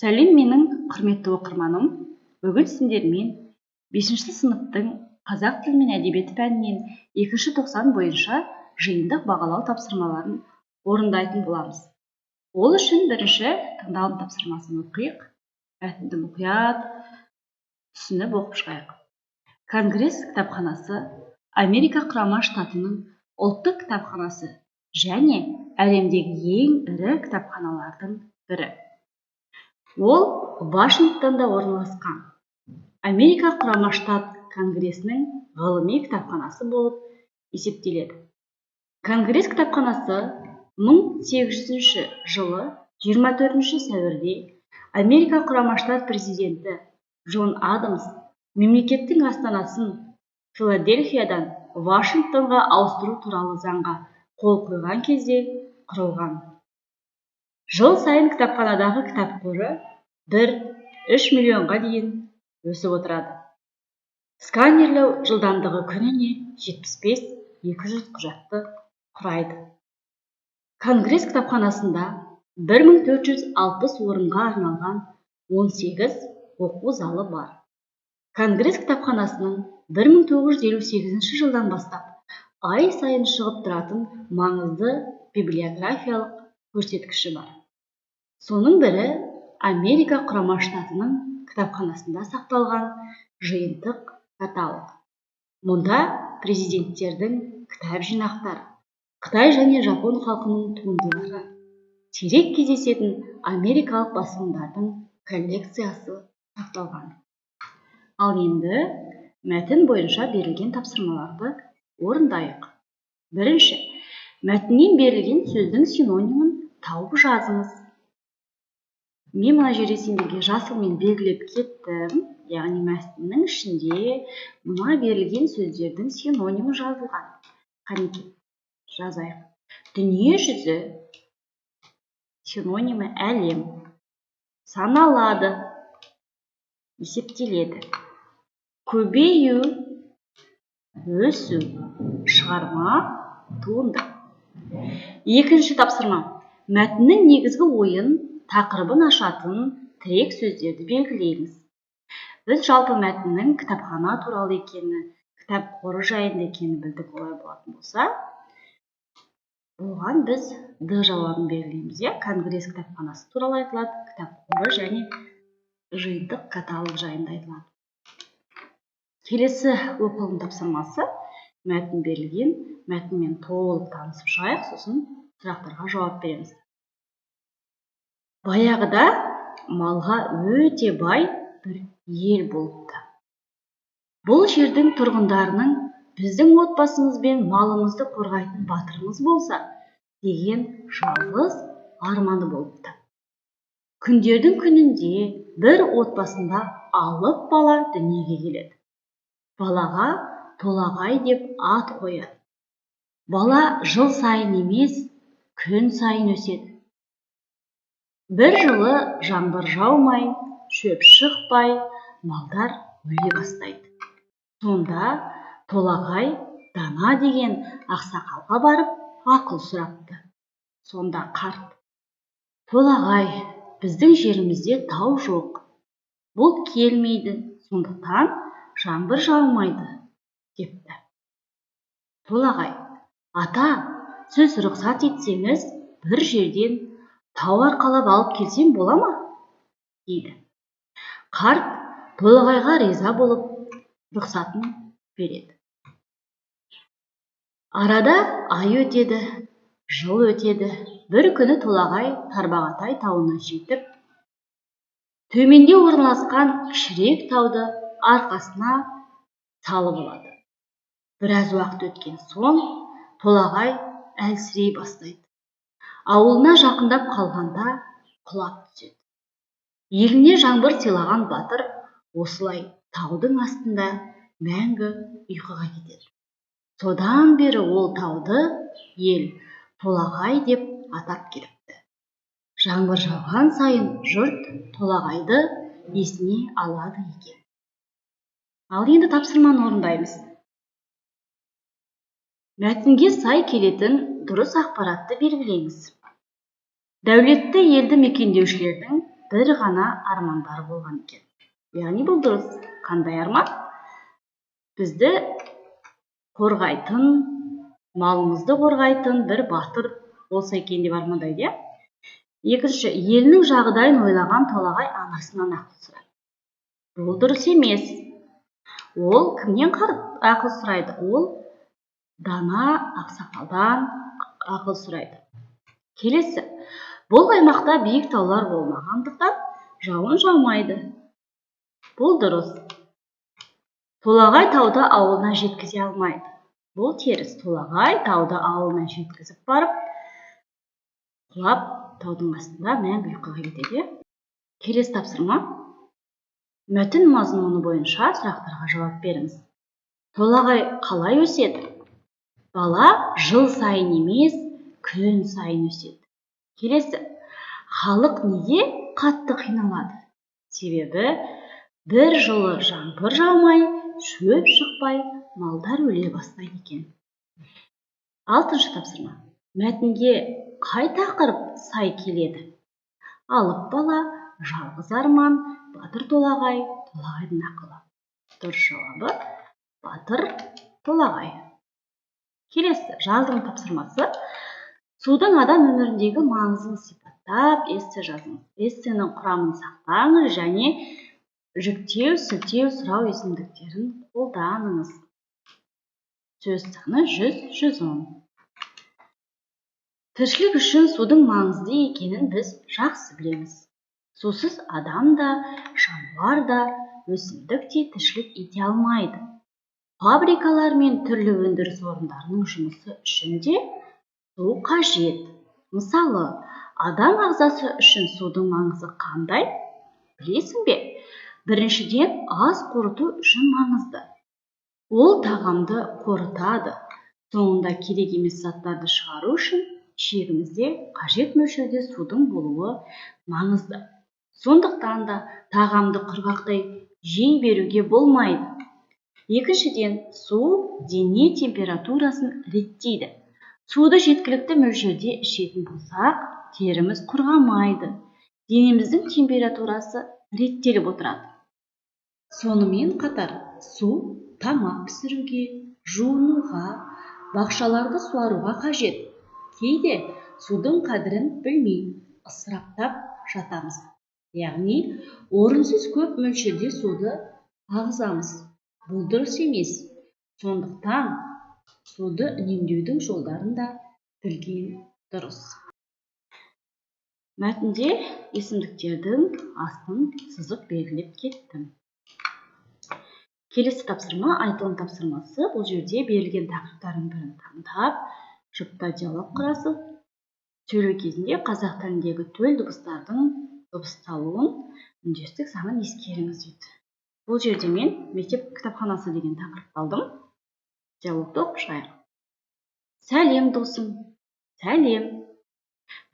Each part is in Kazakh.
Сәлем, менің құрметті оқырманым! Бүгін сендермен 5 сыныптың қазақ тілі мен әдебиеті пәнінен екінші тоқсан бойынша жиынтық бағалау тапсырмаларын орындайтын боламыз. Ол үшін бірінші тыңдалым тапсырмасын оқиық. Мәтінді мұқият түсініп оқып шығайық. Конгресс кітапханасы — Америка Құрама Штатының ұлттық кітапханасы және әлемдегі ең ірі кітапханалардың бірі. Ол Вашингтонда орналасқан Америка Құрама Штат Конгресінің ғылыми кітапханасы болып есептеледі. Конгресс кітапханасы 1800 жылы 24 сәуірде Америка Құрама Штат президенті Джон Адамс мемлекеттің астанасын Филадельфиядан Вашингтонға ауыстыру туралы заңға қол қойған кезде құрылған. Жыл сайын кітапханадағы кітап қоры 1-3 миллионға дейін өсіп отырады. Сканерлеу жылдамдығы күніне 75-200 құжатты құрайды. Конгресс кітапханасында 1460 орынға арналған 18 оқу залы бар. Конгресс кітапханасының 1958 жылдан бастап ай сайын шығып тұратын маңызды библиографиялық көрсеткіші бар. Соның бірі — Америка Құрама Штатының кітапханасында сақталған жиынтық каталог. Мұнда президенттердің кітап жинақтары, қытай және жапон халқының туындылары, сирек кездесетін америкалық басылымдардың коллекциясы сақталған. Ал енді мәтін бойынша берілген тапсырмаларды орындайық. Бірінші, мәтіннен берілген сөздің синонимін тауып жазыңыз. Мен мына жерде сендерге жасылмен белгілеп кеттім, яғни мәтіннің ішінде мына берілген сөздердің синонимі жазылған. Қанекей, жазайық. Дүние жүзі, синонимі — әлем. Саналады — есептеледі. Көбею — өсу. Шығарма — туынды. Екінші тапсырма: мәтіннің негізгі ойын, тақырыбын ашатын тірек сөздерді белгілейміз. Біз жалпы мәтіннің кітапхана туралы екені, кітап қоры жайында екенін білдік. Олай болатын болса, оған біз Д жауабын белгілейміз, иә. Конгресс кітапханасы туралы айтылады, кітап қоры және жиынтық каталог жайында айтылады. Келесі оқылым тапсырмасы. Мәтін берілген, мәтінмен толық танысып шығайық, сосын сұрақтарға жауап береміз. Баяғыда малға өте бай бір ел болыпты. Бұл жердің тұрғындарының «Біздің отбасымыз бен малымызды қорғайтын батырымыз болса» деген жалғыз арманы болыпты. Күндердің күнінде бір отбасында алып бала дүниеге келеді. Балаға Толағай деп ат қояды. Бала жыл сайын емес, күн сайын өседі. Бір жылы жаңбыр жаумай, шөп шықпай, малдар өле бастайды. Сонда Толағай дана деген ақсақалға барып, ақыл сұрапты. Сонда қарт: «Толағай, біздің жерімізде тау жоқ, бұлт келмейді, сондықтан жаңбыр жаумайды», — депті. Толағай: «Ата, сіз рұқсат етсеңіз, бір жерден тау арқалап алып келсем бола ма?» — дейді. Қарт Толағайға риза болып, рұқсатын береді. Арада ай өтеді, жыл өтеді. Бір күні Толағай Тарбағатай тауына жетіп, төменде орналасқан кішірек тауды арқасына салып алады. Біраз уақыт өткен соң Толағай әлсірей бастайды. Ауылына жақындап қалғанда құлап түседі. Еліне жаңбыр сыйлаған батыр осылай таудың астында мәңгі ұйқыға кетеді. Содан бері ол тауды ел Толағай деп атап келіпті. Жаңбыр жауған сайын жұрт Толағайды есіне алады екен. Ал енді тапсырманы орындаймыз. Мәтінге сай келетін дұрыс ақпаратты белгілеңіз. Дәулетті елді мекендеушілердің бір ғана армандары болған екен. Яғни бұл дұрыс. Қандай арман? Бізді қорғайтын, малымызды қорғайтын бір батыр болса екен деп армандайды, иә? Екінші, елінің жағдайын ойлаған Толағай анасынан ақыл сұрайды. Бұл дұрыс емес. Ол кімнен ақыл сұрайды? Ол дана ақсақалдан ақыл сұрайды. Келесі, бұл аймақта биік таулар болмағандықтан жауын жаумайды. Бұл дұрыс. Толағай тауды ауылына жеткізе алмайды. Бұл теріс. Толағай тауды ауылына жеткізіп барып, құлап, таудың астында мәңгі ұйқыға кетеді. Келесі тапсырма. Мәтін мазмұны бойынша сұрақтарға жауап беріңіз. Толағай қалай өседі? Бала жыл сайын емес, күн сайын өседі. Келесі, халық неге қатты қиналады? Себебі бір жылы жаңбыр жаумай, шөп шықпай, малдар өле бастайды екен. Алтыншы тапсырма. Мәтінге қай тақырып сай келеді? Алып бала, жалғыз арман, батыр Толағай, Толағайдың ақылы. Дұрыс жауабы батыр Толағай. Келесі жазылым тапсырмасы. Судың адам өміріндегі маңызын сипаттап, эссе жазыңыз. Эссенің құрамын сақтаңыз және жіктеу, сілтеу, сұрау есімдіктерін қолданыңыз. Сөз саны 100-110. Тіршілік үшін судың маңызды екенін біз жақсы білеміз. Сусыз адам да, жануар да, өсімдік те тіршілік ете алмайды. Фабрикалар мен түрлі өндіріс орындарының жұмысы үшін де су қажет. Мысалы, адам ағзасы үшін судың маңызы қандай? Білесің бе? Біріншіден, ас қорыту үшін маңызды. Ол тағамды қорытады. Соңында керек емес заттарды шығару үшін ішегімізде қажет мөлшерде судың болуы маңызды. Сондықтан да тағамды құрғақтай жей беруге болмайды. Екіншіден, су дене температурасын реттейді. Суды жеткілікті мөлшерде ішетін болсақ, теріміз құрғамайды, денеміздің температурасы реттеліп отырады. Сонымен қатар, су тамақ пісіруге, жуынуға, бақшаларды суаруға қажет. Кейде судың қадірін білмей ысыраптап жатамыз. Яғни, орынсыз көп мөлшерде суды ағызамыз. Бұл дұрыс емес. Сондықтан суды үнемдеудің жолдарын да білген дұрыс. Мәтінде есімдіктердің астын сызып белгілеп кеттім. Келесі тапсырма айтылым тапсырмасы. Бұл жерде берілген тақырыптардың бірін таңдап, жұпта диалог құрасыз. Сөйлеу кезінде қазақ тіліндегі төл дыбыстардың дыбысталуын, үндестік заңын ескеріңіз дейді. Бұл жерде мен мектеп кітапханасы деген тақырыпты алдым. Диалогты оқып шығайық. Сәлем, досым. Сәлем.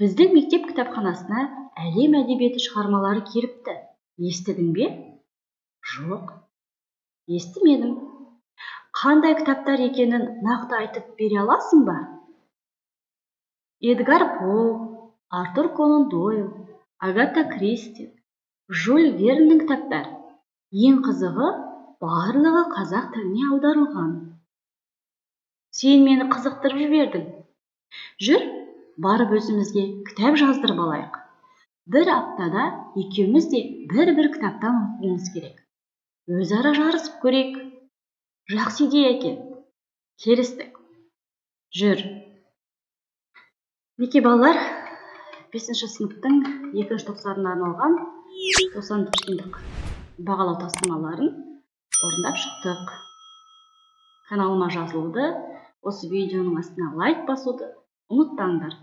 Біздің мектеп кітапханасына әлем әдебиеті шығармалары келіпті. Естідің бе? Жоқ. Естімедім. Қандай кітаптар екенін нақты айтып бере аласың ба? Эдгар По, Артур Конан Дойл, Агата Кристи, Жюль Верннің кітаптары. Ең қызығы, барлығы қазақ тіліне аударылған. Сен мені қызықтырып жібердің. Жүр, барып өзімізге кітап жаздырып алайық. Бір аптада екеуміз де бір-бір кітаптан оқуымыз керек. Өзара жарысып көрейік. Жақсы идея екен. Келістік. Жүр. Мінекей, балалар, 5 сыныптың 2 тоқсанына арналған 90 жиынтық бағалау тапсырмаларын орындап шықтық. Каналыма жазылуды, осы видеоның астына лайк басуды ұмытпаңдар.